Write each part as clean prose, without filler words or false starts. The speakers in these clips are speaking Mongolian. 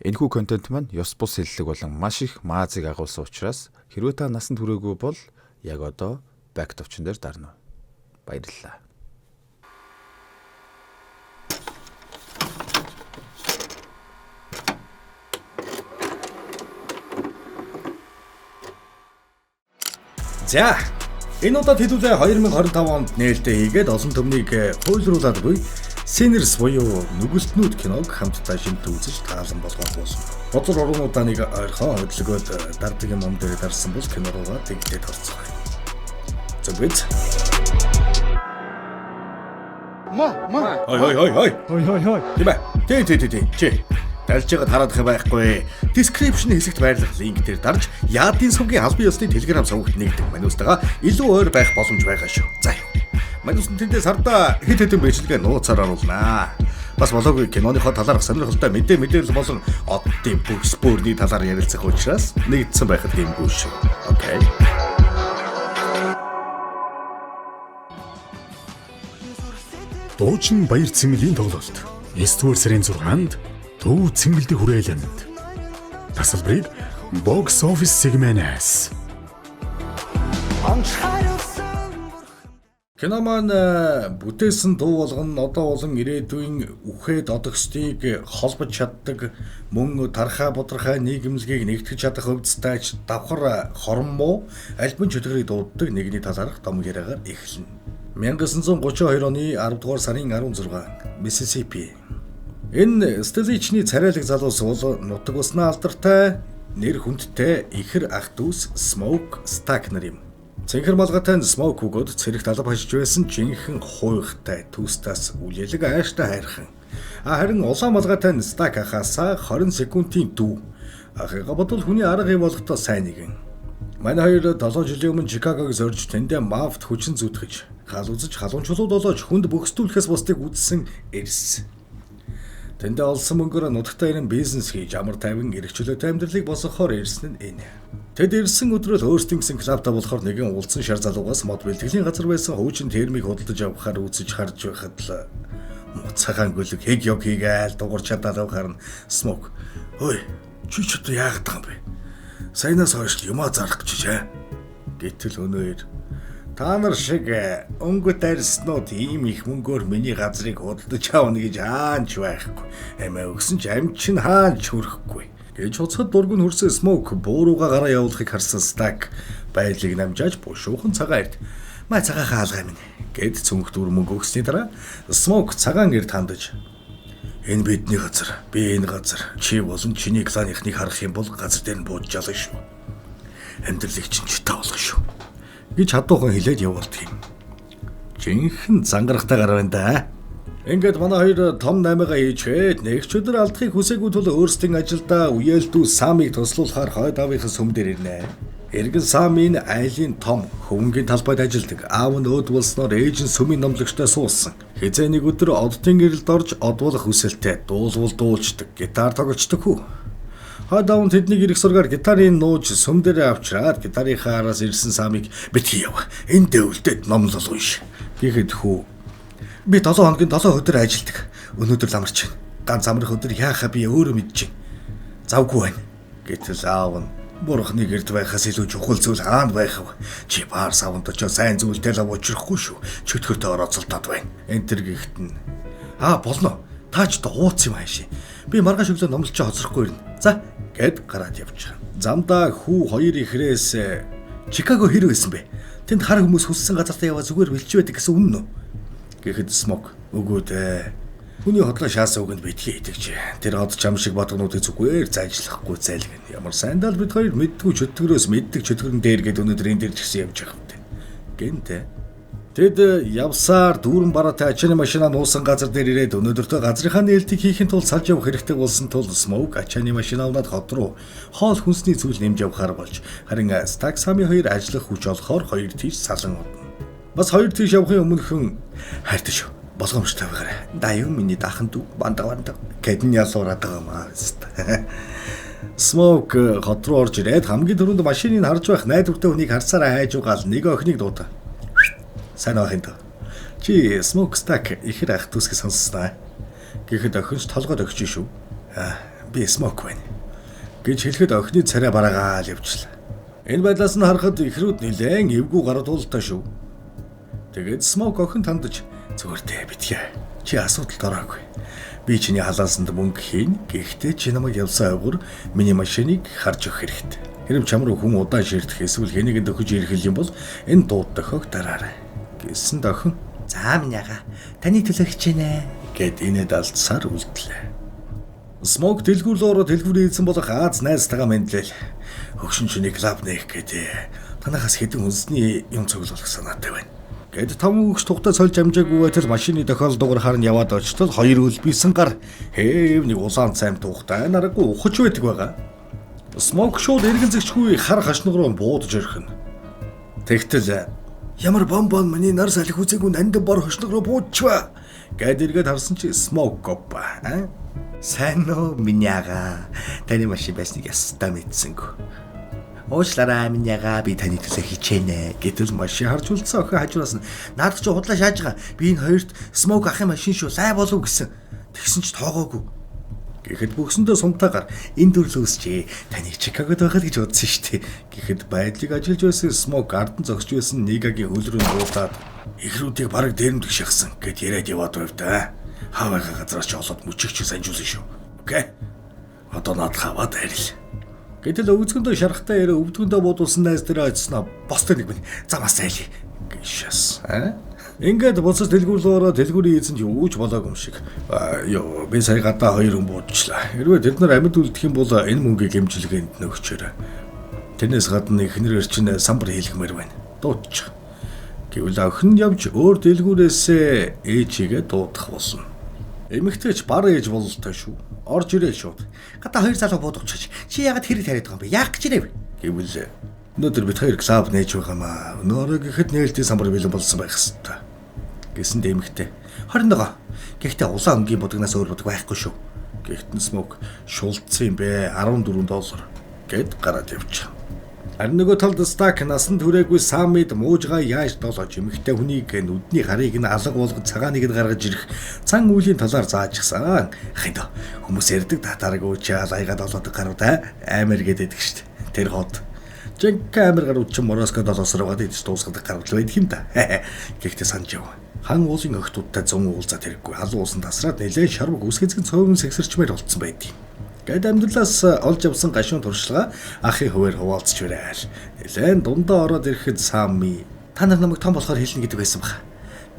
Энэхүү контент маань ёс бус хэллэг болон маш их маазыг агуулсан учраас хэрвээ та насанд хүрээгүй бол яг одоо back товчон дээр дарна. Баярлалаа. За, энэ удаад хэдүүлээ 2025 онд нээлттэй хийгээд олон түмнийг хуйлруулаад буй Sinners буюу нүгэлтнүүд киног хамтдаа шинэ үзэж таалан болгох болсон. Бодор ургамуудаа нэг ойрхон хөдөлгөөд дардаг юм дээр дарсан бол кино руугаа тэгдээд орцгоё. Зөв биз? Ма, ма. Хой хой хой хой. Хой хой хой. Тийм ээ. Тий тий тий тий. Чи. Далж байгаад хараадах юм байхгүй. Description хэсэгт байрлах линк дээр дарж Яадын сувгийн албан ёсны Telegram сувагт нэгдэг. Манустайгаа илүү ойр байх боломж байгаа шүү. За юу. Манус нь тэндээ сарда хэд хэдэн бичлэгээ нууцаар оруулнаа. Бас болоогүй киноныхоо талаарх сонирхолтой мэдээлэл болон оддын бүкс бөөрний талаар ярилцах учраас нэгдсэн байхад гэмгүй шүү. Окей. Дуучин Баяр Цэнгэлийн тоглолт 9-р сарын 6-нд Төв Цэнгэлдэх хүрээлэнд. Тасалбарыг Box Office сегмэнээс. Кино маань бүтээсэн дуу болгон одоо болон ирээдүйн үхээд одогсдыг холбож чаддаг мөн тархаа будархай нийгэмлэгийг нэгтгэж чадах хувьдстайч давхар хорон муу альбин чөтгөрийг дууддаг нэгний талаарх том яриагаар эхэлнэ. 1932 оны 10 дугаар сарын 16 Миссисипи. Энэ столичны царайлаг залуус бол нутаг уснаа алдартай нэр хүндтэй ихэр ах дүүс Smoke Stack нар юм. Цэнхэр малгайтай нь Smoke өгөөд цэрэгт алба хашиж байсан жинхэнэ хуйхтай төстаас үлээлэг ааштай хайрхан. А харин улаан малгайтай нь Stack ахаасаа 20 секундын дүү. Ахыгаа бодвол хүний арга юм болохдоо сайн нэгэн. Манай хоёр 7 жилийн өмнө Чикагог зорж тэндээ мафт хүчин зүтгэж, хал үзэж халуун чулуу долоож хүнд бөхсдүүлэхээс бусдыг үзсэн эрс. Тэндээ олсон мөнгөөр нутагтаа ирэн бизнес хийж амар тайван эрх чөлөөтэй амьдралыг босгохоор ирсэн нь энэ. Тэд ирсэн өдрөө өөрсдийн гэсэн клубтаа болохоор нэгэн уулзсан шар залуугаас мод бэлтгэлийн газар байсан хуучин термийг худалдаж авахаар үзэж харж байхад л муцаахан гөлөг хэг ёг хийгээл дуурч чадаад байхаар нь Smoke. Ой, чи ч одоо яагаад байгаа юм бэ? Саянаас хойш юмаа зарах гэж аа. Гэтэл өнөөр та нар шиг өнгө дайрснууд ийм их мөнгөөр миний газрыг худалдаж авна гэж хаанч байхгүй. Амиа өгсөн ч амь чинь хаанч хүрэхгүй. Гэж хуцахад дург нь хөрсөн Smoke буурууга гараа явуулахыг харсан Stack байдлыг намжааж бушуухан цагаан эрт. Маа цагаан хаалгаа минь гэд цүнх дүр мөнгө өгсөний дараа Smoke цагаан эрт хандаж энэ бидний газар, би энэ газар, чи болон чиний кланыхныг харах юм бол газар дээр нь бууж жалаа шүү. Амьдралыг чинь читаа болгох шүү гэж хадуухан хэлээд явуулдаг юм. Жинхэнэ зангарахтай гар байна да. Ингээд манай хоёр том наймыгаа хийчгээд нэг ч өдөр алдахыг хүсээгүй тул өөрсдийн ажилдаа үеэлдүү Самыг туслуулахаар хойд аавынхаа сүм дээр ирнэ. Иргэн Самын айлын том хөвөнгийн талбайд ажилдаг. Аав нь өөд болсноор ээж нь сүмийн номлогчтой суусан. Хэзээ нэг өдөр оддын гэрэлд орж одуулах хүсэлтэй дуулвал дуулждаг, гитар тоглочдөг хүү. Хойд аав нь тэднийг ирэх сургаар гитарын нууж сүм дээрээ авчраад гитарынхаа араас ирсэн Самыг битгий яв. Энд дэвлдээд номлол унш. Гэхэд хүү би 7 хоногийн 7 өдөр ажилдаг. Өнөөдөр ламарч байна. Ганц амрах өдөр яахаа би өөрөө мэдчихэв. Завгүй байна. Гэтэл аав нь бурхны гэрд байхаас илүү чухал зүйл хаана байх вэ? Чи баар саванд очоо сайн зүйлтэй л учрахгүй шүү. Чөтгөртэй орооцолтоод байна. Энтер гихт нь аа болно. Та ч одоо ууц юм хаашаа. Би маргааш өглөө номлолчоо хоцрохгүй ирнэ. За гэд гараад явчих. Замдаа хүү хоёр ихрээс Чикаго хэр байсан бэ? Тэнд хар хүмүүс хүссэн газартаа яваа зүгээр бэлчж байдаг гэсэн үнэн үү? Гэхэд Smoke үгүй дээ. Хүний хотлоо шаасан үгэнд битгий итгэж. Тэр од чам шиг бодгонуудыг зүгээр зайжлахгүй зайлгэн. Ямар сайндал бид хоёр мэддгүй чөтгөрөөс мэддэг чөтгөрөн дээр гэд өнөөдөр энэ дээр ч гэсэн явж байгаа юм дээ. Гэнтэ. Тэд явсаар дүүрэн бараатай ачааны машина нуусан газар дээр ирээд өнөөдөртөө газрынхаа нээлтийг хийхин тулд салж явах хэрэгтэй болсон тул Smoke ачааны машина унаад хот руу хоол хүнсний зүйл нэмж явахаар болж харин Stack Sami хоёр ажиллах хүч олохоор хоёр тийш салан удна. Бас хоёр тийш явахын өмнөхөн хайртай шүү. Болгоомжтой байгаарай. Даюу миний дахан дүү банда банда гэд нь ялуураад байгаа юм аа. Smoke хот руу орж ирээд хамгийн түрүүнд машиныг харж байх найдвартай хүнийг харсараа хайж угаал нэг охиныг дуудав. Сайн байх юм даа. Чи Smoke Stack ихэр ах дүүсгээ сонссноо. Гэхэд охин ч толгойд өгч шүү. Аа, Би Смок байна" гэж хэлэхэд охины царай бараагаал явчлаа. Энэ байдлаас нь харахад ихрүүд нэлээн эвгүй гаруудултай шүү. Тэгээд Смок охин тандж "Зүгээр дээ битгий. Чи асуудалд ороогүй. Би чиний халаасанд мөнгө хийн. Гэхдээ чи намайг явсан ойгоор миний машиныг харж өгөх хэрэгтэй. Хэрэв чам руу хүн удаан ширтэх эсвэл хэнийг дөхөж ирэх юм бол энэ дууд дохиог дараарай" гэсэн охин "За минь яга. Таны төлөө хичээнэ" гэд инээд алдсаар үлдлээ. Смок дэлгүүр рүү ороод дэлгүүрийн эзэн болох Аз найзтайгаа мэндлээл. "Хөгшин чиний клуб нээх гэдэг. Танахаас хэдэн хүнсний юм цуглуулах санаатай байна" гэд том өгч тухтай сольж амжаагүй байтал машины тохиол дуурахаар нь яваад очтол хоёр үлбисэн гар хээв нэг улаан цайм тухтай нараагүй ухаж байдаг байгаа. Смок шууд эргэн зэгчгүй хар хашнаг руу буудаж орхино. Тэгтэл "Ямар бомбон миний нар салхи үзээгүй нандин бор хошног руу буудчихва" гэд эргээд харсан чи Смок гоппа. "Сайн уу минь яга. Таны машин байсныг ястаа мэдсэнгүй. Уучлаарай минь яга, би таны төлөө хичээнэ" Гэтэл машин харж үлдсэн охин хажуураас нь "Наадах чи худлаа шааж байгаа. Би энэ хоёрт Смок ахын машин шүү. Лай болов гэсэн. Тэгсэн ч тоогоогүй." Гэхэд бөгсөндөө сумтаагаар "Энэ дүрлөө үсчээ. Таны Чикагод байхад гэж бодсон шүү дээ." Гэхэд байдлыг ажиллаж байсан Смок ардан зогсож байсан Нигагийн хөл рүү буудаад "Ихрүүдийг бараг дээрэмдэх шахсан" гэд яриад яваад байв да. "Хаа байгаа газраас ч олоод мөчөгч санжуулсан шүү. Окей. Одоо наадах аваад арил." Гэтэл өвзгөндөө шарахтай яриа өвдгөндөө буудулсан найз дээрээ очсноо "Бостой нэг минь замаас айлъя" гэж шас. Ингээд буцаж дэлгүүр рүү ороод дэлгүүрийн эзэнд юу ч болоогүй юм шиг. "Йоо, би сая гадаа хоёр хүн буудчихлаа. Хэрвээ тэд нар амьд үлдэх юм бол энэ мөнгийг эмчилгээнд нөхчөөрэй. Тэрнээс гадна эхнэрээр чинь самбар хийлгмээр байна. Дуудчих." Гэвэл охин явж өөр дэлгүүрээсээ ээжигээ дуудах болно. Эмэгтэйч бар ээж бололтой шүү. Орж ирээл шууд. "Гадаа хоёр залуу буудуулчих. Чи яагаад хэрэг тариад байгаа юм бэ? Яах гэж ирэв?" Гэвэл "Өнөөдөр бид хоёр клуб нээж байгаамаа. Өнөөрөө гэхэд нээлтийн самбар бэлэн болсон байх хэвээр" гэсэн дэмэгтэй. 21. Гэхдээ улаан өнгийн будагнаас өөр будаг байхгүй шүү. Гэхдээ Смок шултсан юм бэ 14 доллар гэд гараад явчих. Харин нөгөө талд Стак насан туршаагүй Самид муужгаа яаж долоож эмэгтэй хүнийг нүдний харыг нь алга болгож цагааныг нь гаргаж ирэх цан үеийн талаар заажчихсан. Ахын доо хүмүүс ярьдаг татараг уучаал аяга долоодог гарууд амар гэдэг шүү дээ. Тэр хот Жинхэнэ амар гарууд чинь Мороско долоосоор байгаа идэж дуусгадаг гарууд л байдаг юм да. Гэхдээ санаж яв. Хан уулын охтуудтай зун уулзаад хэрэггүй. Халуун уусан тасраад нэлээд шарваг үсгэцгэн цөөвөн сэгсэрчмээр болцсон байдгийг. Гэт амьдралаас олж авсан гашуун туршлага ахын хуваар хуваалцж барайл. Нэлээд дундаа ороод ирэхэд Сами "Та нар намайг том болохоор хэлнэ гэдэг байсан баха.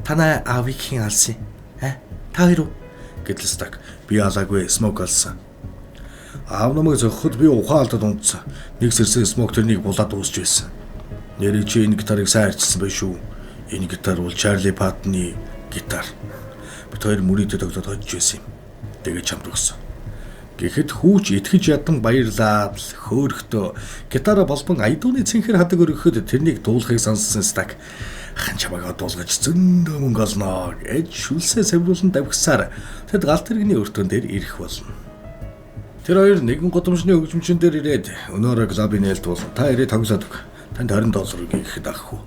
Танай аавыг хэн алсан юм? Аа? Та хоёр уу?" Гэтэл Стак "Би алаагүй, Смок алсан. Аав намайг зохиход би ухаан алдаад унтсан. Нэг сэрсэн Смок тэрнийг булаад дуусч байсан. Нэрээ чи энэ гитарыг сайн арчилсан байх шүү. Энэ гитар бол Чарли Патны гитар. Бид хоёр мөрийдэ тоглоод хожиж байсан юм. Тэгээд чамд өгсөн." Гэхэд хүүч итгэж ядан баярлаад л хөөрөхдөө гитараа болбон аядууны цэнхэр хадаг өргөхөд тэрнийг дуулахыг сонссон Стак "Хан чамайг дуулгаж зөндөө мөнгө олно" гэж шүлсээ савруулан давхисаар тэд галт тэрэгний өртөн дээр ирэх болно. Тэр хоёр нэгэн гудамжны хөгжимчин дээр ирээд "Өнөөрөө клубын нээлт бол та ирээ тоглоод өг. Танд 20 доллар өгье" гэхэд ах хүү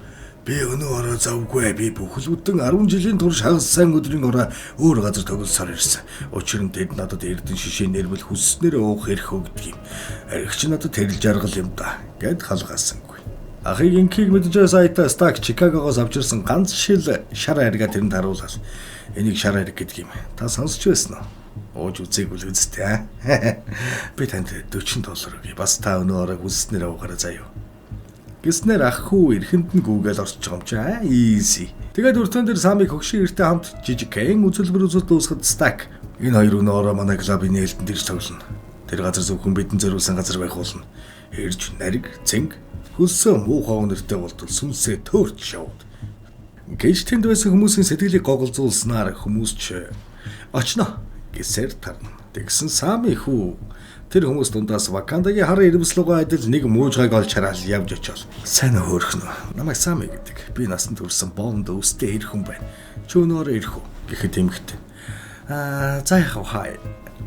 "Би өнөө ороо завгүй. Би бүхэл бүтэн 10 жилийн турш хагас сайн өдрийн ороо өөр газар тоглосоор ирсэн. Учир нь тэд надад эрдэн шишээ нэрмэл хүсснээр уух эрх өгдөг юм. Аригч надад тэрл жаргал юм да" гэд халгаасангүй. Ахыг инхийг мэдж байсан айтаа Стак Чикагогоос авчирсан ганц шил шар арига тэрэнд харуулаад "Энийг шар ариг гэдэг юм. Та сонсч байсан уу? Ууж үзээгүй л үсттэй. Би танд 40 доллар өгье. Бас та өнөө ороо хүсснээр уугаарай заяа" гэснээр ах хүү эрхэнд нь гүгээл орчих юм чи. Easy. Тэгээд өртөн дээр Самыг хөгшин эртээ хамт жижигхэн үзэлбэр үзэл дуусгад Стак "Энэ хоёр өнөө ороо манай клубын нээлтэнд ирж тоглоно. Тэр газар зөвхөн бидэнд зориулсан газар байх болно. Ирж нариг, цэнг, хөлсөө муухай үнэртэй болтол сүнсээ төөрч шавд" гэж тэнд байсан хүмүүсийн сэтгэлийг гоголзуулснаар хүмүүс ч очно гэсээр тарна. Тэгсэн Сами хүү тэр хүмүүс дундаас Вакандагийн хар ирвслугаа адил нэг муужгааг олж хараал явж очиол. "Сайн хөөрхөн үү? Намайг Сами гэдэг. Би насанд хүрсэн Бонд өвстэй эр хүн байна. Чи өнөөрөө ирэх үү?" гэхэд эмэгтэй "Аа, за яах вэ?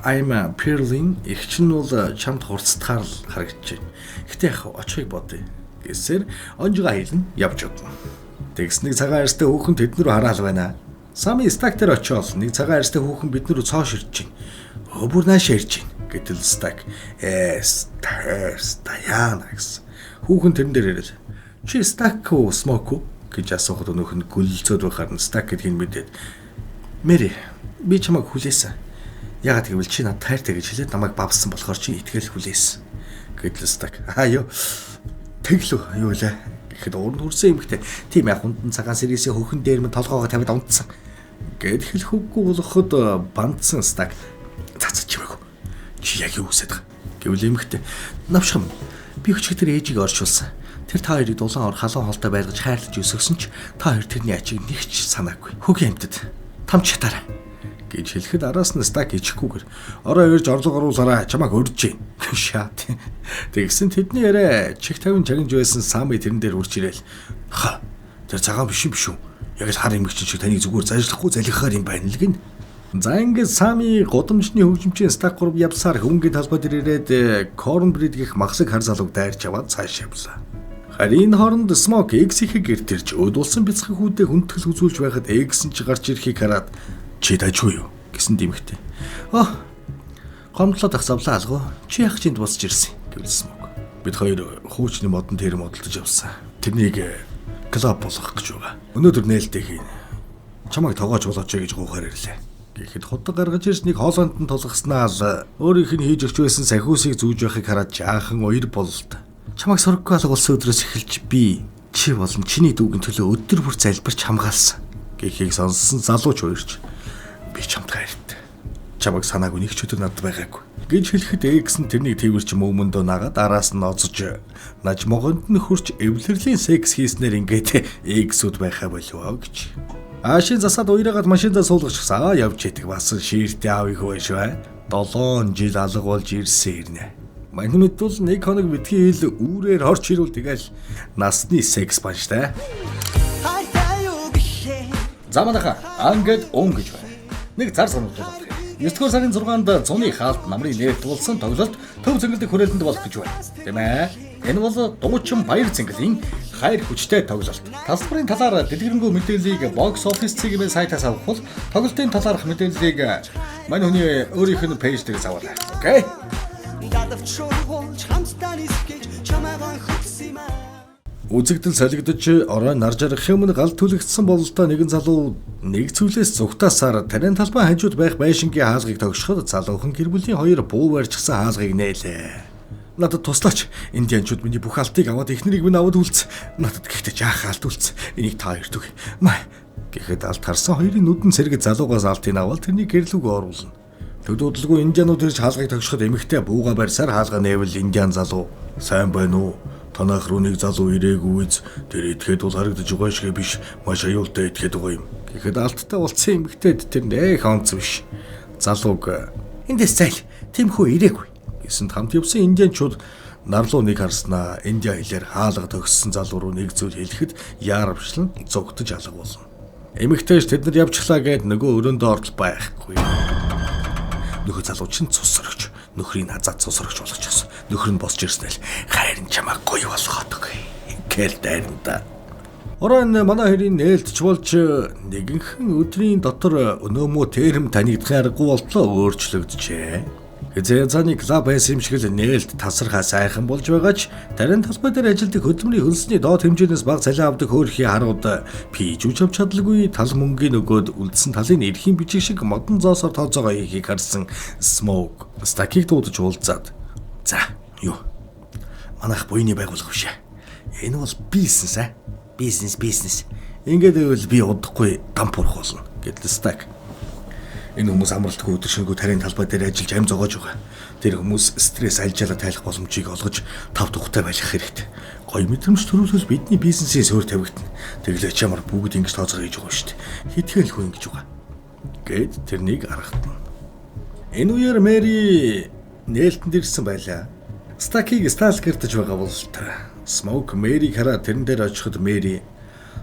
I'm Perlin. Их чинь бол чамд хурцдахаар л харагдаж байна. Гэтэ яах вэ? Очихыг бодъё" гэсээр онжгаа хэлнэ явж одно. Тэгс нэг цагаан арьстай хүүхэн тэднэр рүү хараал байна. Сами Стак дээр очиол нэг цагаан арьстай хүүхэн бид нар рүү цоо ширж байна. Өө бүр нааш ярьж байна. Гэтэл Стак "Эс тэрс Даяна" гэсэн. Хүүхэн тэрэн дээр ирэл. "Чи Стак уу, Смок уу?" гэж асуухад өнөөх нь гүлэлцөөд байхаар нь Стак гэдгийг мэдээд "Мэри, би чамайг хүлээсэн. Яагаад гэвэл чи надад хайртай гэж хэлээд намайг бавсан болохоор чи итгэл хүлээсэн." Гэтэл Стак "Аа юу тэглүү юу лээ?" гэхэд уранд хүрсэн эмэгтэй "Тийм яг хундан цагаан сэрээсээ хөхөн дээр минь толгоогоо тавиад унтсан" гэд хэлэх үггүй болоход бандсан Стак "За чимээгүй. Чи яг юу хүсэж байгаа?" гэвэл эмэгтэй "Навшхан би өчигдөр ээжийг оршуулсан. Тэр та хоёрыг дулаан ор халуун хоолтой байлгаж хайрлаж өсгөсөн ч та хоёр тэрний ачийг нэг ч санаагүй. Хөгийн амьтад тамч чатаарай" гэж хэлэхэд араас нь Стак ичихгүйгээр "Ороо ирж орлого оруулаарай, чамайг урьж гин" шат. Тэгсэн тэдний яриа чих тавин чагнаж байсан Сами тэрэн дээр үрч ирээл "Ха тэр цагаан биш юм биш үү? Яг л хар эмэгчин шиг таныг зүгээр зажлахгүй залхихаар юм байна л гин." За ингээд Сами гудамжны хөгжимчийн Стак 3 явсаар хөнгө талбай дээр ирээд Корнбрид гэх махсаг хар залууг дайрч аваад цааш явлаа. Харин энэ хооронд Смок X-ийг гэрт ирж өөдүүлсэн бяцхан хүүдээ хүндэтгэл үзүүлж байхад X нь ч гарч ирэхийг хараад "Чи дажгүй юу?" гэсэн дэмэгтэй. "Оо гомдлоод ах завлаа алгуу. Чи яах чинд босч ирсэн?" гэвэл Смок. "Бид хоёр хуучны модон тэр модалдаж явсан. Тэрнийг клуб болгох гэж байгаа. Өнөөдөр нээлттэй хийн. Чамайг тогоож болооч гэж гуйхаар ирлээ." Гэхэд худаг гаргаж ирс нэг хоолойнд нь тулгаснаа л өөрийнх нь хийж өгч байсан сахиусыг зүүж байхыг хараад жаахан уяр бололт. "Чамайг сөрөггүй алга болсон өдрөөс эхэлж би чи болон чиний дүүгийн төлөө өдөр бүр залбирч хамгаалсан" гэхийг сонссон залууч уярч "Би чамд хайртай. Чамайг санаагүй нэг ч өдөр надад байгаагүй" гэж хэлэхэд Экс нь тэрнийг тэрч мөмөндөө нагаад араас нь озож наж могонд нь хурч эвлэрлийн секс хийснээр ингээд Эксүүд байхаа болов гэж. Аашийн засаад уяраагаад машиндаа суулгачихсан. Явж идэг бас шииртэй аавыг хөөш бай. 7 жил алга болж ирсэн ирнэ. Мань мэдвэл нэг хоног битгий хэл үүрээр орч ирвэл тэгэл насны секс банштай. За манайха ангад өн гэж байна. Нэг зар санагдуулах. 9-р сарын 6-нд зуны хаалт намрын нээлт болсон тоглолт төв цэнгэлдэх хүрээлэнд болох гэж байна. Тийм ээ. Энэ бол дуучин Баяр цэнгэлийн хайр хүчтэй тоглолт. Тасалбарын талаар дэлгэрэнгүй мэдээллийг Box Office цэгийн сайтаас авах бол тоглолтын талаарх мэдээллийг мань хүний өөрийнх нь пэйж дээрээс аваарай. Окей. Үзэгдэл солигдож орой нар жаргах юм гал түлэгдсэн бололтой нэгэн залуу нэг зүйлээс зүгтаасаар тарийн талбай хажууд байх байшингийн хаалгыг тогшоход залуухан гэр бүлийн хоёр буу барьчихсан хаалгыг нээлээ. "Надад туслаач. Индианчууд миний бүх алтыг аваад эхнэрийг минь аваад үлдсэн. Надад гэхдээ жаахан алт үлдсэн. Энийг та хоёрт өг. Маа" гэхэд алт харсан хоёрын нүдэн сэрэг залуугаас алтыг аваад тэрнийг гэрлүүгээ оруулна. Төдөөдөлгүй индианууд ирж хаалгыг тогшоход эмэгтэй бууга барьсаар хаалга нээвэл индиан залуу "Сайн байна уу? Танайх руу нэг залуу ирээгүй үз. Тэр итгэхэд бол харагдаж байгаа шиг биш. Маш аюултай итгэхэд байгаа юм" гэхэд алттай болцсон эмэгтэйд тэр нэх онц биш. Залууг "Эндээс зайл. Тэмхүү ирээгүй" гэсэнд хамт явсан индианчууд нарлуу нэг харснаа индиа хэлээр хаалга төгссөн залуу руу нэг зүйл хэлэхэд яаравчлан зугтаж алга болно. Эмэгтэйч тэд нар явчихлаа гэд нөгөө өрөөндөө ортол байхгүй. Нөхөр залуу чинь цус сорогч нөхрийг хазаад цус сорогч болгочихсон. Нөхөр нь босч ирснээр "Хайр нь чамайг гоё болгоод өгье" гэл дайрнда. Орой нь манай хэрийн нээлтч болж нэгэнхэн өдрийн дотор өнөөмөө тэрэм танигдахын аргагүй болтлоо өөрчлөгдөжээ. Хязээ цааны клуб байсан юм шиг л нээлт тасархаа сайхан болж байгаа ч тарин талбай дээр ажилтдаг хөдөлмөрийн хөлсний доод хэмжээнээс бага цалин авдаг хөөрхийн харууд пижүүч авч чадалгүй тал мөнгийг өгөөд үлдсэн талын эрхийн бичиг шиг модон зоосоор тооцоогоо хийхийг харсан Смок Стакийг дуудаж уулзаад "За юу манайх буйны байгууллага биш ээ. Энэ бол бизнес аа. Бизнес. Ингээд байвал би удахгүй дампуурах болно" гэдэл Стак. Энэ хүмүүс амралтгүй өдөр шөнөгүй тарийн талбай дээр ажиллаж амь зогоож байгаа. Тэр хүмүүс стресс альжаалаа тайлах боломжийг олгож тав тухтай байх хэрэгтэй. Гоё мэдрэмж төрүүлвэл бидний бизнесийн суурь тавигдана. Тэглээ чамар бүгд ингэж тооцоо хийж байгаа шүү дээ. Хитгэн л хүн ингэж байгаа гэд тэрнийг аргатна. Энэ үеэр Мэри нээлтэнд ирсэн байлаа. Стакийг сталкертаж байгаа бололтой. Смок Мэрийг хараад тэрэн дээр очиход Мэри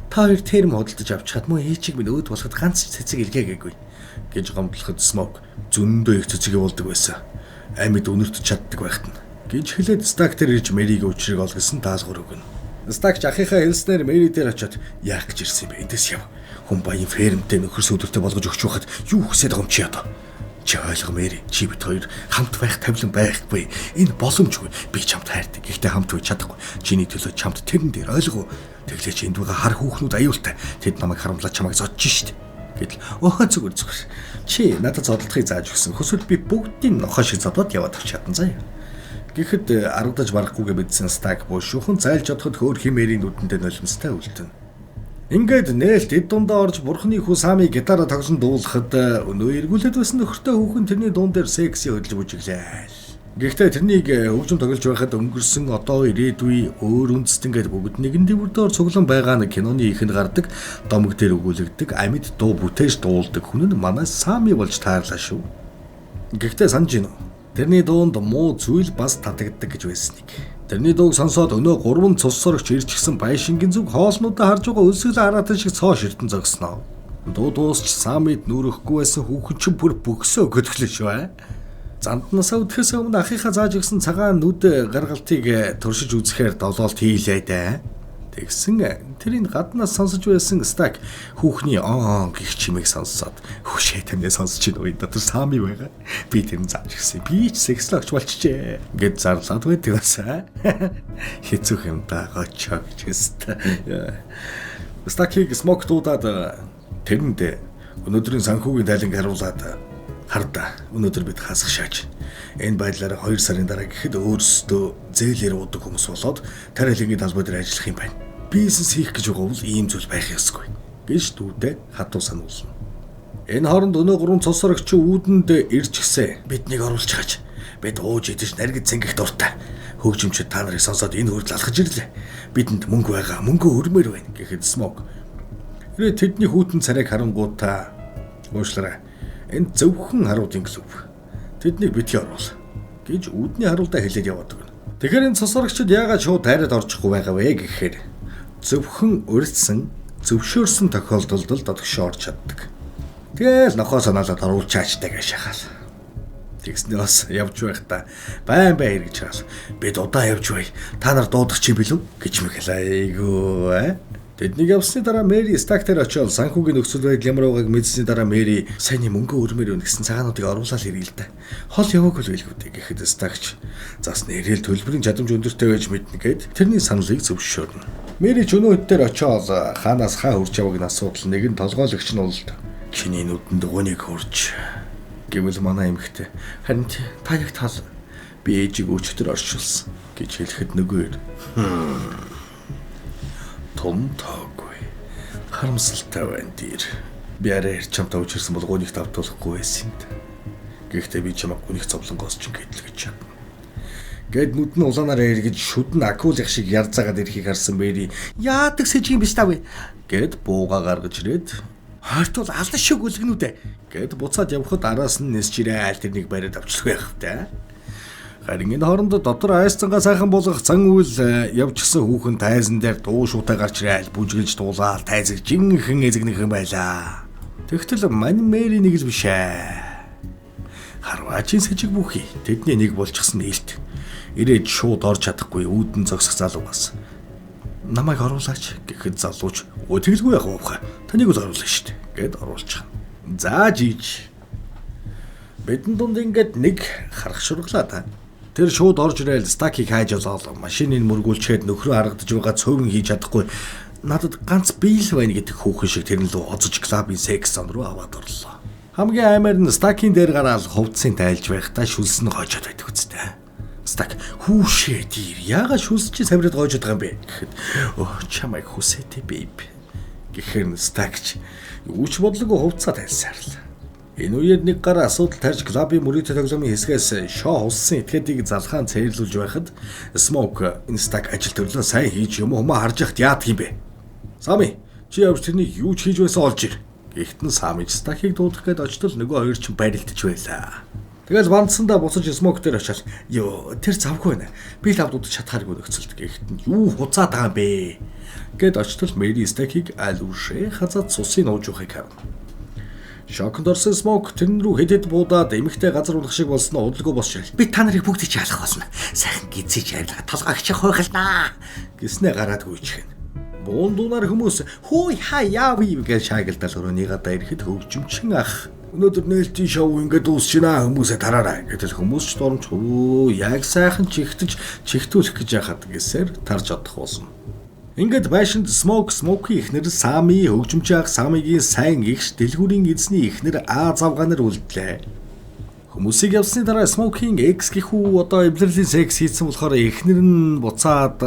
"Та хоёр терм худалдаж авчихад мөн ээчиг минь өөд болоход ганц цэцэг илгээгээгүй" гэж гомдлоход Смок "Зөндөө их цэцэг явуулдаг байсан. Амьд үнэртэж чаддаг байхад нь" гэж хэлээд Стак дээр ирж Мэрийг учрыг олгосон даалгавар өгнө. Стак ахынхаа хэлснээр Мэри дээр очиод "Яах гэж ирсэн юм бэ? Эндээс яв. Хүн баян фермтэй нөхөр сүдэртэй болгож өгч байхад юу хүсээд байгаа юм чи одоо?" Чи ойлго Мэри, чи бит хоёр хамт байх тавилан байхгүй. Энэ боломжгүй. Би чамд хайртай. Гэхдээ хамт байж чадахгүй. Чиний төлөө чамд тэрэн дээр ойлгоо. Тэглээ чи энд байгаа хар хүүхнүүд аюултай. Тэд намайг харамлаад чамайг зодж штт. Гэтэл өө зүгээр зүгээр. Чи надад зодлохыг зааж өгсөн. Хүсвэл би бүгдийг нохоо шиг зодоод яваад авч чадан заяа. Гэхэд аргадаж барахгүйгээ мэдсэн Стак бушуухан зайлж бодоход хөөх химэрийн нүдэндээ нулимстай үлдэнэ. Ингээд нээлт эд дундаа орж бурхны хүү Сами гитараа тоглон дуулахад өнөө эргүүлээд байсан нөхөртэй хүүхэн тэрний дуун дээр секси хөдлөж бүжиглээ. Гэхдээ тэрнийг хөгжим тоглож байхад өнгөрсөн одоо ирээдүй өөр үндэстэн гээд бүгд нэгэн дэврдээр цуглан байгаа нэг киноны ихэнд гардаг домог дээр өгүүлэгдэг амьд дуу бүтээж дуулдаг хүн нь манай Сами болж таарлаа шүү. Гэхдээ санаж гинөө. Тэрний дуунд муу зүйл бас татагддаг гэж байсныг. Тэрний дууг сонсоод өнөө 3 цус сорогч ирчихсэн байшингийн зүг хоолнуудаа харж байгаа өлсгөл хараатан шиг цоо ширтэн зогсноо. Дуу дуусч Самид нүрэхгүй байсан хүүхэн чинь бүр бөгсөө өгөдглөө шүү аа. Занднасаа үдэхээс өмнө ахыхаа зааж өгсөн цагаан нүд гаргалтыг туршиж үзэхээр долоолт хийлээ дээ. Тэгсэн тэрийг гаднаас сонсож байсан Стак хүүхний он гих чимээг сонсоод хөшээ таньд сонсож байна уу дотор Сами байгаа. Би тэр нь зааж гисэн. Би ч секслогч болчихжээ гэд зарлаад байдаг бас. Хэцүүх юм да гочоо гэж хэвээр. Стакийг Смок дуудаад тэрэнд өнөөдрийн санхүүгийн тайланг харуулад хардаа өнөөдөр бид хасах шааж. Энэ байдлаараа 2 сарын дараа гэхэд өөрсдөө зээлээр уудаг хүмүүс болоод тариалангийн талбай дээр ажиллах юм байна. Бизнес хийх гэж байгаа бол ийм зүйл байх ёсгүй гэж дүүдээ хатуу сануулна. Энэ хооронд өнөө 3 цус сорогч үүдэнд ирчихсэн. Биднийг оруулчихаач. Бид ууж идэж наргид цэнгэх дуртай. Хөгжимчд та нарыг сонсоод энэ хүртэл алхаж ирлээ. Бидэнд мөнгө байгаа, мөнгө өрмөр байна гэхэд Смок. Хэрэг тэдний хүйтэн царайг харангуутаа уушлаарай. Энэ зөвхөн харуудын клуб. Тэднийг битгий оруул гэж үүдний харуулдаа хэлээд яваад өгнө. Тэгэхээр энэ цус сорогчид яагаад шууд дайраад орчихгүй байгаа вэ гэхээр зөвхөн урьдсан, зөвшөөрсөн тохиолдолд л дотгошоо орж чаддаг. Тэгэл нохоо санаалаад оруулчаачтай гэж шахаал. Тэгснээ бас явж байхдаа байн байн эргэж хаал. Бид удаан явж бай. Та нар дуудах чи билүү гэж мэгэл айгүү. Тэднийг явсны дараа Мэри Стак дээр очиод санхүүгийн нөхцөл байдал ямар байгааг мэдсэний дараа Мэри сайнны мөнгө өрмөр өн гэсэн цагаануудыг оруулаад ирээ л да. Хол яваагүй л байлгүй дээ гэхэд Стакч зас нэрэл төлбөрийн чадамж өндөртэй байж мэднэ гэд тэрний саналыг зөвшөөрнө. Мэри ч өнөө хэд дээр очиод хаанаас хаа хурж явааг нь асуудал нэг нь толгойлогч нь болд. Чиний нүдэнд гуниг хурж гэвэл манай эмэгтэй харин та яг тал би ээжийг өчтөр оршуулсан гэж хэлэхэд нөгөөр том тоогүй харамсалтай байна дэр. Би арай эр чамтай учирсан бол гунигт автуулахгүй байсан юм. Гэхдээ би чамайг гуниг зовлонгоос ч гэтэл гэж чадна. Гэт нүд нь улаанаар эргэж шүд нь акулих шиг ярзаагаад ирэхийг харсан Мэри яадаг сэжиг юм биш таа вэ гэд бууга гаргаж ирээд хойртуул алан шиг үлгэнүүдэ гэд буцаад явхад араас нь нисч ирээл тэрнийг бариад авчлах байх та. Харин энэ хооронд дотор айсцангаа сайхан болгох зан үйл явчихсан хүүхэн тайзан дээр дуу шуутай гарч ирээл бүжгэлж дуулаад тайзаг жинхэнэ эзэгнэхэн байлаа. Тэгтэл мань Мэри нэг л биш ээ. Харваачин сэжиг бүхий тэдний нэг болчихсон нээлт. Ирээд шууд орж чадахгүй үүдэн зогсох залуугаас намайг оруулаач гэхэд залууч өө тэгэлгүй яах вэ? Таныг л оруулна шүү дээ гэд оруулчих. За жийж. Бидэн дунд ингээд нэг харах шурглаа та. Тэр шууд орж ирээл Стакийг хайж олоод машиныг мөргүүлчихэд нөхрөө харагдаж байгаа цовин хийж чадахгүй надад ганц биел байна гэдэг хүүхэн шиг тэрэн лүү оцож клабын секс зон руу аваад орлоо. Хамгийн аймаар нь Стакийн дээр гараал хувцсыг тайлж байхдаа шүлс нь гойжод байдаг үстэй. Стак хүүшээ дийр яагаад шүлс чи самраад гойжод байгаа юм бэ гэхэд өө чамайг хүсээтэй бейб гэхээр Стакч юу ч бодлого хувцсаа тайлсаар л. Энэ үеэр нэг гар асуудал тарж клабын мөрийн тоглоомын хэсгээс шоо хулсан этгээдийг залхаан цээрлүүлж байхад Смок энэ Стак ажил төрлөө сайн хийж юм уу харж яхад яадаг юм бэ? Сами чи явж тэрнийг юу ч хийж байсан олж ир. Гэхдээ нь Сами Стакийг дуудах гээд очтол нөгөө хоёр чинь барилдаж байлаа. Тэгэл бандсандаа буцаж Смок дээр очиад ёо тэр завгүй байна. Би л авд удаж чадхааргүй нөхцөлд. Гэхдээ нь юу хуцаад байгаа юм бэ? Гэд очтол Мэри Стакийг аль үшээ хазаад цусыг нууж явахыг харна. Шоконд орсон Смок тэрэн рүү хэд хэд буудаад эмэгтэй газар унах шиг болсноо удалгүй босч ирэл. Би та нарыг бүгдийг ч алах болно. Сайхан гизэж авилга толгойч хуйгалнаа гэснээ гараад гүйчихэн. Буун дуунаар хүмүүс хөөй хаа яав гэж шаагилдал өрөөний гадаа ирэхэд хөгжимчин ах Өнөөдөр нээлтийн шоу ингээд дуусчихна хүмүүсээ тараарай гэтэл хүмүүс ч дурамч хөө яг сайхан чихтэж чихтүүлэх гэж яхад гэсээр тарж одох болсон. Ингээд байшинд Smoke, Smoke-ийн эхнэр Сами, хөгжимч ах Самигийн сайн эгш, дэлгүүрийн эзний эхнэр А завгаанаар үлдлээ. Хүмүүсийг явсны дараа Smoke-ийн ex гэхүү одоо эвлэрлийн секс хийсэн болохоор эхнэр нь буцаад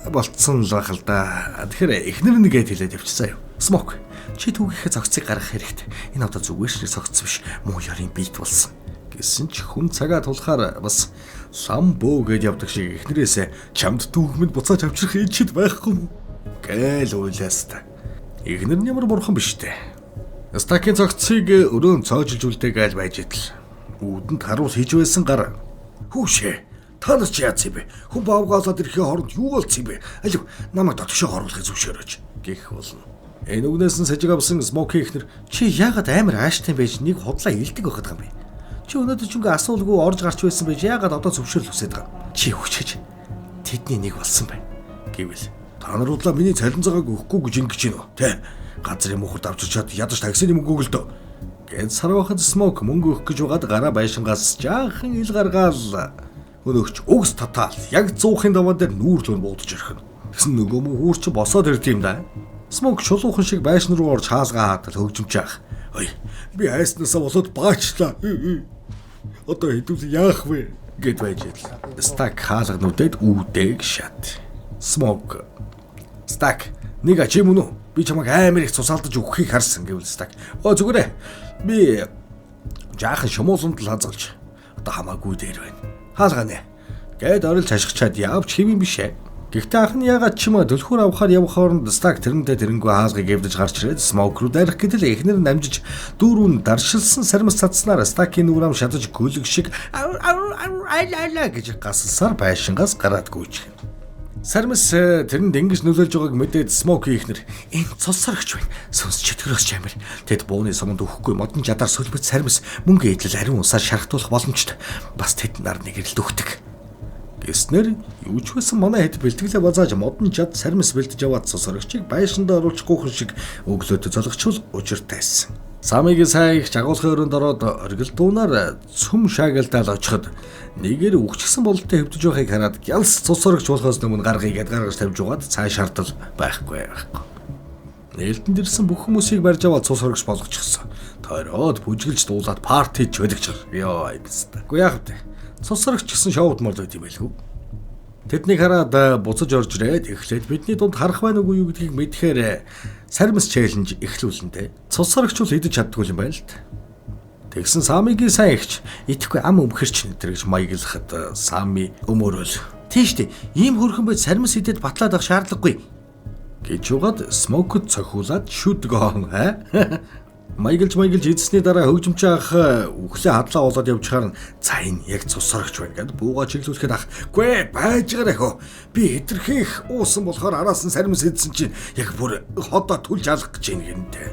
болцсон л байх л да. Тэгэхээр эхнэр нь гээд хэлээд явчихсан юу. Smoke, чи түүгийнхээ цогцыг гаргах хэрэгтэй. Энэ одоо зүгээр шиг цогц биш, муу ёрын биет болсон. Гэсэн ч хүн цагаа тулахаар бас лам бөө гэж явдаг шиг эхнэрээсээ чамд түүх минь буцааж авчрах ичид байхгүй юм гээл уйлаастай. Эхнэр нь ямар бурхан биш үү? Стакийн цогцыг өрөөн цоожилж үлдээгээл байж идэл. Үүдэнд харуул хийж байсан гар. Хүүшээ, та нар чи яац юм бэ? Хүн баавгаалаад ирэхийн хооронд юу болцсон юм бэ? Алив, намайг дотгошоо оруулахыг зөвшөөрөөч гэх болно. Энэ үгнээс нь сажиг авсан Smoke эхнэр чи яагаад амар ааштай байж нэг худлаа илдэг байхад юм бэ? Чи өнөөдөр ч ингээ асуулгүй орж гарч байсан байж яагаад одоо зөвшөөрөл хүсэж байгаа юм? Чи хүчээж тэдний нэг болсон байна. Гэвэл та нар удлаа миний цалин цагааг өгөхгүй гэж ингэж гин үү? Тэ? Газрын мухард авчирчаад ядаж таксины мөнгө өгөл дөө. Гэт сарвахад Smoke мөнгө өгөх гэж байгаад гараа байшингаас жаахан ил гаргаал. Өнөөгч үгс татаал яг 100-ын даваан дээр нүүр лүүн буудаж ирэх нь. Тэгсэн нөгөө мөн хүүр чи босоод ирд юм да. Smoke чулуухан шиг байшин руу орж хаалгаа хаатал хөгжимч яах. Ой, би айснаасаа болоод баачлаа. Одоо хэдүүл яах вэ гэд байж идэл. Стак хаалга нүдэд үүдэг шат. Smoke. Стак нэг ачи мөн үү? Би чамайг амар их цусаалдаж өгөхийг харсан гэвэл Стак. Оо зүгээрээ. Би жаахан шумууланд л хазгалж. Одоо хамаагүй дээр байна. Хаалгаа нэ. Гэд орилж хашгичаад явж хэм юм бишээ. Гэхдээ ах нь ягаад ч юм түлхүүр авахар явах хооронд Стак тэрнтэй тэрнгүү хаалгыг эвдэж гарч ирээд Smoke руу дайрах гэтэл эхнэр нь амжиж дүүрүүн даршилсан сармис цацснаар Стакийн нүрам шатаж гөлөг шиг айлаа гэж гасалсаар байшингаас гараад гүйчих. Сармис тэрэнд ингэж нөлөөлж байгааг мэдээд Smoke эхнэр энэ цус сарагч байна. Сүнс чөтгөрөөс ч амир. Тэд бууны суманд өгөхгүй модон жадаар сөлбөт сармис мөнгө эдлэл ариун усаар шархтуулах боломжтой. Бас тэд нар нэг эрэлт өгдөг. Гэснээр юу ч байсан манай хэд бэлтгэлээ базааж модон жад сармис бэлдэж яваад цус сарагчийг байшиндаа оруулчихгүйхэн шиг өглөөдөө золгочвол учиртайсан. Самигийн сайн их жагуулгын өрөөнд ороод оргил дуунаар цөм шаагалдаал очиход нэгээр үхчихсэн бололтой хэвдэж байхыг хараад гялс цус сорогч болохоос өмнө гаргая гэд гаргаж тавьж угаад цааш шаардал байхгүй. Нээлтэнд ирсэн бүх хүмүүсийг барьж аваад цус сорогч болгочихсон. Тойроод бүжгэлж дуулаад парти хийж байдаг. Йоо биста. Уу яах вэ? Цус сорогч гэсэн шоудмор байт юм байлгүй. Тэднийг хараад буцаж орж ирээд эхлээд бидний дунд харах байна уу юу гэдгийг мэдхээр сармис челленж эхлүүлнэ. Цус сорогч бол идэж чаддгүй юм байна л д. Тэгсэн Самигийн сайн ихч итгэхгүй ам өмхөрч энэ гэж маяглахад Сами өмөрөөл. Тийм штэ. Ийм хөрхөн байж сармис идэд батлаад авах шаардлагагүй гэж угаад Smoke-д цохиулаад шүдгөөн хэ. Маяглж эзсний дараа хөгжимч ах үхлээ хадлаа болоод явчихаар нь за энэ яг цус сорогч байна гэд буугаа чиглүүлэхэд ах гүй байжгаарай хөө би хэтэрхий их уусан болохоор араас нь сармис эдсэн чинь яг бүр ходоо түлж алах гэж байна гэнтэй.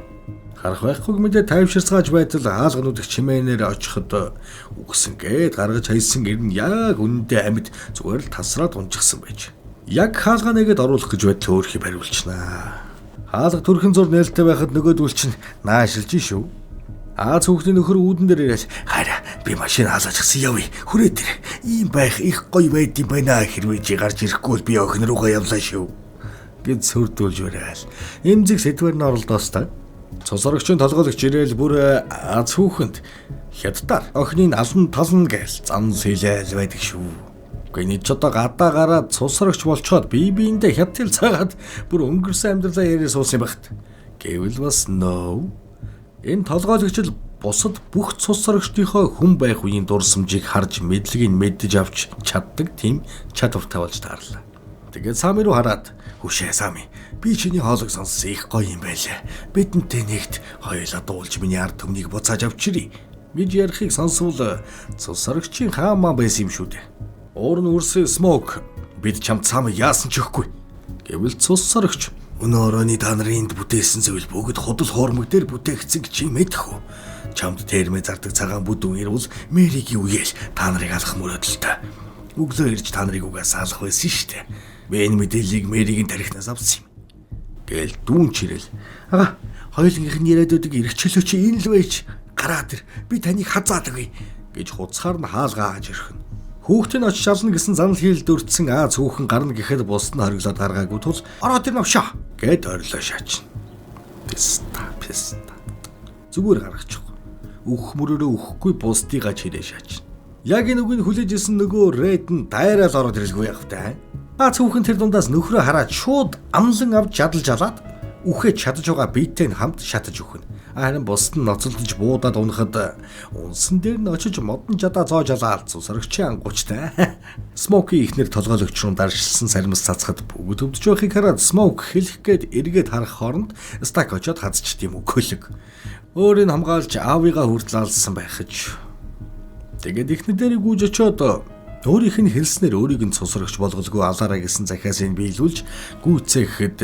Харах байхгүйг мэдээ тайвширцгааж байтал хаалганууд их чимээнээр очиход үгсэн гээд гаргаж хайсан гэр нь яг үнэндээ амьд зүгээр л тасраад унчихсан байж. Яг хаалгаа нэгэд оруулах гэж байтал өөрхий бариулчихнаа. Хаалга төрхөн зур нээлттэй байхад нөгөөдөл чинь наашилж шүү. Аа цүүхний нөхөр үүдэн дээр ирээл хараа би машин хаалгачихсан явъя. Хүрээ тэр ийм байх их гоё байд юм байна хэрвээ чи гарч ирэхгүй бол би охин руугаа явлаа шүү гэд сүрдүүлж барайл. Эмзэг сэтвэр нь оролдоос та. Цус сорогчийн толгойлогч ирээл бүр аз хүүхэнд хятадаар охиныг алан тална гээл занс хэлээл байдаг шүү. Гэхдээ нэг ч одоо гадаа гараад цус сорогч болцоход бие биендээ хятад хэл цаагаад бүр өнгөрсөн амьдралаа яриа суусан юм багт. Гэвэл бас no. Энэ толгойлогч л бусад бүх цус сорогчдынхоо хүн байх үеийн дурсамжийг харж мэдлэгийг мэдэж авч чаддаг тийм чадвартай болж таарлаа. Тэгээд Сами руу хараад "Хүшээ Сами, би чиний хоолойг сонссон их гоё юм байлаа. Бидэнтэй нэгт хоёулаа дуулж миний ард түмнийг буцааж авчирье" гэж ярихыг сонсвол цус сорогчийн хаан байсан юм шүү дээ. Уур нь үрсэн Smoke бид чамд Сами яасан ч өгөхгүй. Гэвэл цус сорогч өнөө оройны та нарын энд бүтээсэн зүйл бүгд худал хуурмаг дээр бүтээгдсэн гэж чи мэдэх үү? Чамд тэрмээ зардаг цагаан бүдүүн ирвэл Мэригийн үеэл та нарыг алах мөрөөдөлтэй. Өглөө ирж та нарыг угаас алах байсан шүү дээ. Би энэ мэдээллийг Мэригийн тарихнаас авсан юм. Гээл дүүн чирэл. Ага, хоёулынх нь яриад байдаг эрх чөлөө чи энэ л байж. Гараад ир. Би таныг хазаад өгье гэж хуцахаар нь хаалгаа ааж өрхөн. Хүүхдийн очиж ална гэсэн занал хийлд өртсөн Аз хүүхэн гарна гэхэд бусд нь хориглоод гаргаагүй тул ороод ир новшоо гэд орилоо шаачна. Писта писта. Зүгээр гаргачих. Үхэх мөрөөрөө үхэхгүй бусдыгаа чирээ шаачна. Яг энэ үгийг хүлээж исэн нөгөө Ред нь дайраал ороод ирэлгүй явах та. Аз хүүхэн тэр дундаас нөхрөө хараад шууд амлан авч жадалж алаад үхэж чадаж байгаа биетэй нь хамт шатаж өгнө. Харин бусд нь ноцолдож буудаад унахад унсан дээр нь очиж модон жадаа зоож алаад цусрагчийн ангуучтай. Смоки ихнэр толгойлогч руу даршилсан саримс цацхад бүгд өвдөж байхыг хараад Смок хэлэх гээд эргээд харах хооронд Стак очиод хазчт юм өгөөлөг. Өөрийг хамгаалж аавыгаа хүртэл алдсан байхаж. Тэгээд ихнэр дээрээ гүйж очиод өөрийнх нь хэлснээр өөрийг нь цусрагч болголгүй алаараа гэсэн захиасыг биелүүлж гүйцээхэд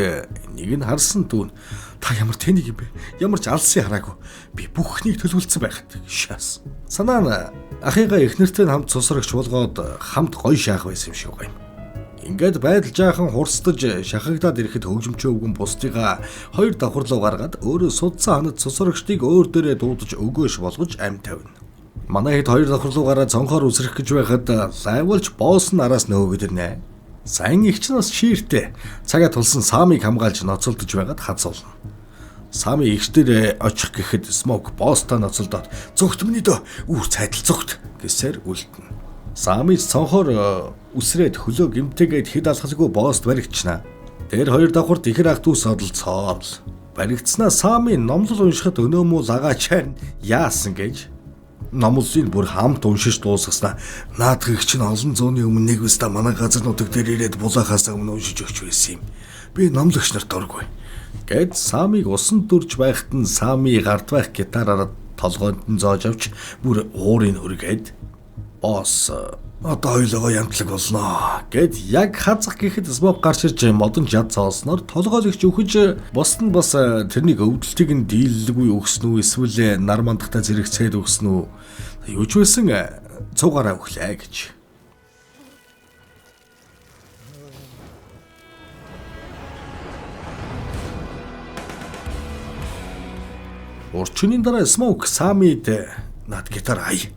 нэг нь харсан дүүн та ямар тэнийг юм бэ? Ямар ч алсын хараагүй. Би бүхнийг төлөвлөсөн байхад шаас. Санаа нь ахыгаа эхнэртэй нь хамт цусрагч болгоод хамт гоё шаах байсан юм шиг гоё. Ингээд байдал жаахан хурцдаж шахагдаад ирэхэд хөгжимчөө өвгөн бусдыгаа хоёр давхар руу гаргаад өөрөө судсан ханад цусрагчдыг өөр дээрээ дуудаж өгөөш болгож ам тавина. Манай хэд хоёр давхар руу гараад цонхоор үсрэх гэж байхад лайвалж босс нь араас нөөгд ирнэ. Сайн их ч бас шииртэй. Цагаа тулсан Самыг хамгаалж ноцолдож байгаад хазуулна. Сами эгч дээр очих гэхэд Смок босстой ноцолдоод "Зүгт миний дөө үүр цайдал зүгт" гэсээр үлдэнэ. Сами цонхоор үсрээд хөлөө гимтэйгээд хэд алхалгүй босст баригдчихна. Тэр хоёр давхарт ихэр ах дүүс одолцоорл. Баригдснаа Сами номлол уншихад өнөө муу лагаачаар яасан гэж номлолыг бүр хамт уншиж дуусгаснаа наадхыг чинь олон зууны өмнө нэг үстэ манай газар нутаг дээр ирээд булаахаас өмнө уншиж өгч байсан юм. Би номлогч нарт дургүй. Гэт Самыг усан дүрж байхад нь Сами гард байх гитараараа толгойд нь зоож авч бүр уурыг өргөөд босс одоо хоёулаа ямтлаг болноо гэд яг хазах гэхэд Смок гарч ирж модон жад цоосноор толгойлогч үхэж бусд нь бас тэрнийг өвдөлтийг нь дийлэлгүй өгсөн үү эсвэл нар мандахтай зэрэгцээд өгсөн үү юу ч байсан цугаараа өглөө гэж. Урчны дараа Смок Самид над гитар ай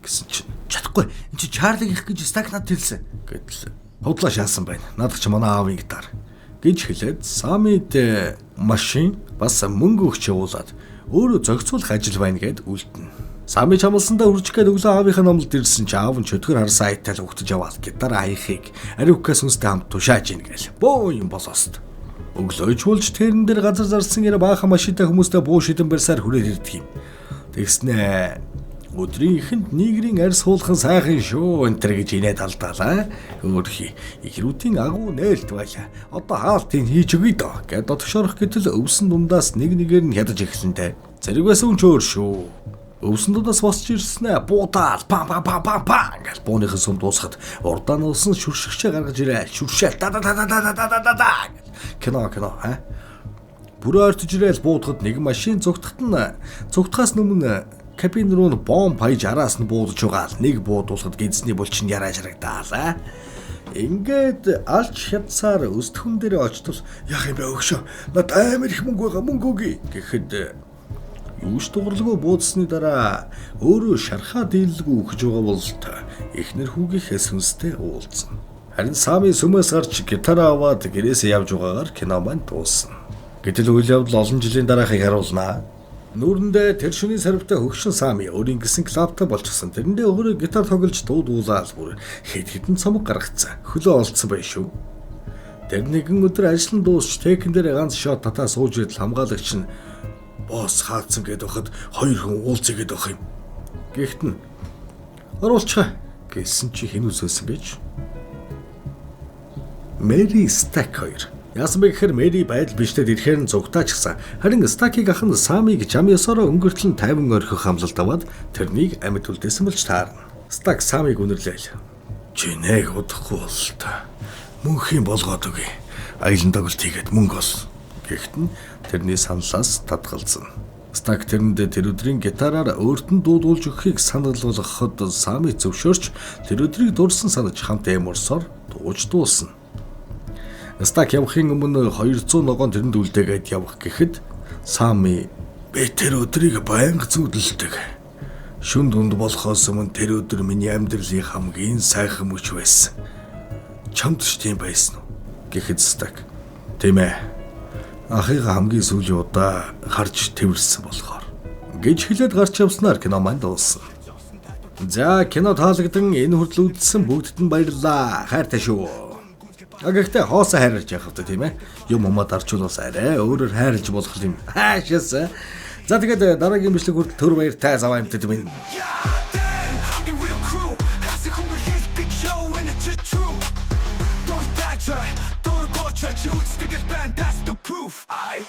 гэсэн чинь чадахгүй. Энд чи Чарлиг их гэж Стак над хэлсэн гэтэл худлаа шаасан байна. Надад чи манай аавын гитар гэж хэлээд Самид машин бас мөнгө өгч явуулаад өөрөө зохицуулах ажил байна гэд үлдэнэ. Сами чамлсандаа үржих гээд өглөө аавынхаа номлолд ирсэн чи аав нь чөтгөр харсан айтал угтаж яваад гитар аяхыг ариукаас хүнстэй хамт тушааж ийн гээл. Бөө юм болост. Өглөөж болж тэрэн дээр газар зарсан яра баахан машинтай хүмүүстэй буу шидэн барьсаар хүрээд ирдэг юм. Тэгснэ өдрийн эхэнд нийгрийн арьс хуулхан сайхан шүү энэ төр гэж инээд алдаалаа. Өөрхий ихрүүдийн агуу нээлт байлаа. Одоо хаалтыг хийж өгье доо гэд дотгошорох гэтэл өвсөн дундаас нэг нэгээр нь хядаж эхлэнтэй. Зэрэг байсан ч өөр шүү. Өвсөн дундаас босч ирснэ буудаал пам пам пам пам пам гэж бууныхын сүм дуусахад урдаа нь усан шүршигчээ гаргаж ирээ. Шүршээл да да да да да да да да да кино кино ха. Бүрээ ортож ирээл буудахад нэг машин цугтахад нь цугтахаас өмнө кабин руу нь бомб хаяж араас нь буудаж байгаа л нэг буудуулахад гидсний булчин яраа жарагдаалаа. Ингээд алч хядсаар өстхөн дээр очтол яах юм бэ өгшөө. Над амар их мөнгө байгаа мөнгө өгье гэхэд юу ч дугарлгүй буудсны дараа өөрөө шархаа дийлэлгүй үхэж байгаа бололт эхнэр хүүгийнхээ сүнстэй уулзсан. Харин Сами сүмээс гарч гитараа аваад гэрээсээ явж байгаагаар кино маань дуусна. Гэтэл үйл явдал олон жилийн дараахыг харуулнаа. Нүүрэндээ тэр шөнийн сарвтай хөгшин Сами өөрийн гэсэн клабтай болчихсон. Тэрэндээ өөрөө гитар тоглож дуу дуулаад бүр хэд хэдэн цомог гаргацсан. Хөлөө олдсон байх шүү. Тэр нэгэн өдөр ажил нь дуусч текэн дээр ганц шот татаа сууж идэл хамгаалагч нь босс хаацсан гэдээ байхад хоёр хүн уулзъя гэдээ байх юм. Гэхдээ нь оруулчихаа гэсэн чи хэн үсээсэн гэж. Мэри Стак хоёр. Яасан бэ гэхээр Мэри байдал биштэд ирэхээр нь зугтаачихсан. Харин Стакийг ах нь Самиг жам ёсороо өнгөртөл нь 50 орхих хамлалт аваад тэрнийг амьд үлдээсэн болж таарна. Стак Самиг үнэрлээл. Чи нэг удахгүй бололтой. Мөнхийн болгоод өгье. Аялан тоглолт хийгээд мөнгө олно. Гэхдээ нь тэрний саналаас татгалзана. Стак тэрэнд тэр өдрийн гитараар өөрт нь дуудуулж өгөхийг санал болгоход Сами зөвшөөрч тэр өдрийг дурсан санаж хамт эморсоор дууж дуусна. Стак явахын өмнө 200 ногоон тэрэнд үлдээгээд явах гэхэд Сами Би тэр өдрийг байнга зүүдэлдэг. Шөнө дунд болохоос өмнө тэр өдөр миний амьдралын хамгийн сайхан мөч байсан. Чамд ч тийм байсан уу? Гэхэд Стак. Тийм ээ. Ахыгаа хамгийн сүүлийн удаа харж тэвэрсэн болохоор гэж хэлээд гарч явснаар кино маань дууссан. За, кино таалагдан энэ хүртэл үзсэн бүгдэд нь баярлалаа. Хайртай шүү. А гэхдээ хоосон хайрлаж явах хэрэгтэй, тийм ээ. Юм умаа дарчуулаас арай өөрөөр хайрлаж болох юм. Хаашаас. За, тэгээд дараагийн бичлэг хүртэл түр баяртай, заваа юмтад минь. Хамгийн real crew. Хасыг хүмүүс хэлдэг show and it's true. Don't touch, don't go church, үздэг band, that's the proof. I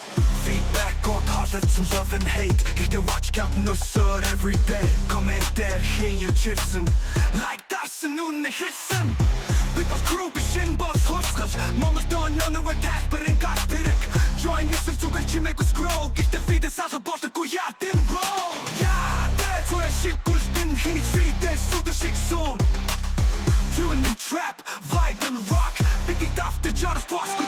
feedback on тоолцсон love and hate. Гэхдээ watch count өсөр every day. Comment дээр хин юу чирсэн. Like дарсан, үнэ хэлсэн. Бид бол crew биш, энэ бол хувьсгал. Монгол доо нөө тайлбарын гал тэрэг. Join гэсэн зүгээр чимээгүй scroll. Гэхдээ feed-ээс алга болдоггүй яа гэм bro. Yeah, that's where shit гүлтэн хин feed-ээс сүдэ шиг сон. Tune in trap, vibe and rock. Бид давтаж арах босгүй.